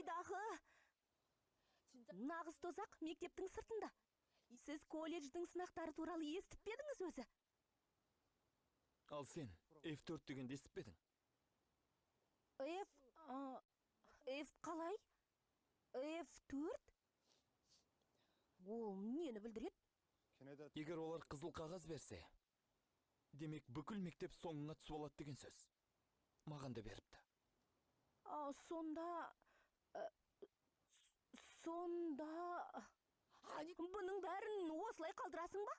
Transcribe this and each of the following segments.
Қайдағы? Нағыз тозақ мектептің сыртында. Сіз колледждің сынақтары туралы естіп пе едіңіз өзі? Ал сен F4 дегенді естіп пе едің? F қалай? F4? Ол нені білдіреді? Егер олар қызыл қағаз берсе, демек бүкіл мектеп соңына түсіп алады деген сөз. Маған да беріпті. Сонда бұның бәрін осылай қалдырасың ба?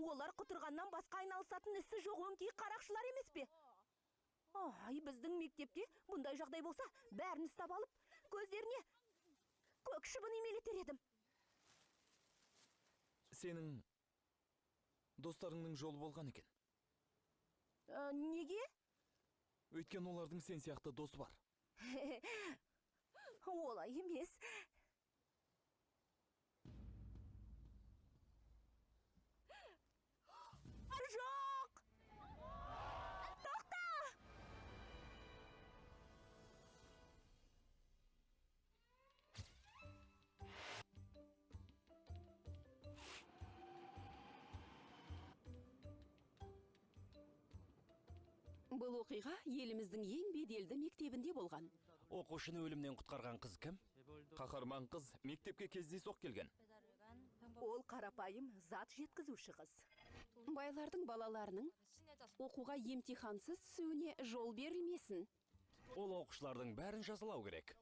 Олар құтырғаннан басқа айналысатын ісі жоқ өңкей қарақшылар емес пе? Ай, біздің мектепте бұндай жағдай болса, бәрін ұстап алып, көздеріне көк шыбын үймелетер едім. Сенің достарыңның жолы болған екен. Неге? Өйткені олардың сен сияқты досы бар. Олай емес. Жоқ! Тоқта! Бұл оқиға еліміздің ең беделді мектебінде болған. Оқушыны өлімнен құтқарған қыз кім? Қаһарман қыз мектепке кездейсоқ келген. Ол қарапайым зат жеткізуші қыз. Байлардың балаларының оқуға емтихансыз түсуіне жол берілмесін. Ол оқушылардың бәрін жазалау керек.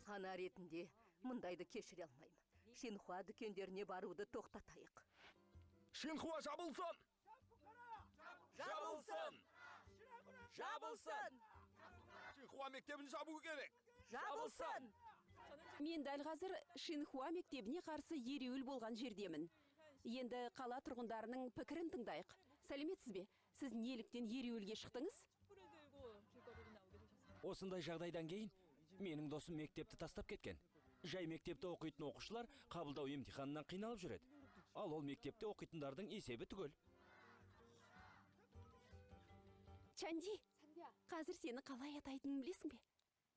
Ана ретінде мұндайды кешіре алмаймын. Шинхуа дүкендеріне баруды тоқтатайық. Шинхуа жабылсын! Жабылсын! Жабылсын! Шинхуа мектебін жабу керек! Жабылсын! Мен дәл қазір Шинхуа мектебіне қарсы ереуіл болған жердемін. Енді қала тұрғындарының пікірін тыңдайық. Сәлеметсіз бе? Сіз неліктен ереуілге шықтыңыз? Осындай жағдайдан кейін менің досым мектепті тастап кеткен. Жай мектепте оқитын оқушылар қабылдау емтиханынан қиналып жүреді. Ал ол мектепте оқитындардың есебі түгел. Чанди, қазір сені қалай атайтынын білесің бе?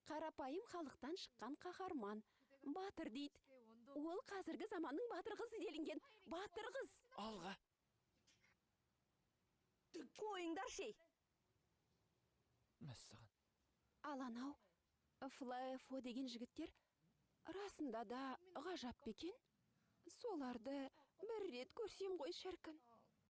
Қарапайым халықтан шыққан қаһарман, батыр дейді. Ол қазіргі заманның батыр қызы делінген. Батыр қыз. Алға. Қойыңдар шей. Мәссаған. Ал анау Флаэфо деген жігіттер расында да ғажап па екен? Соларды бір рет көрсем ғой шіркін.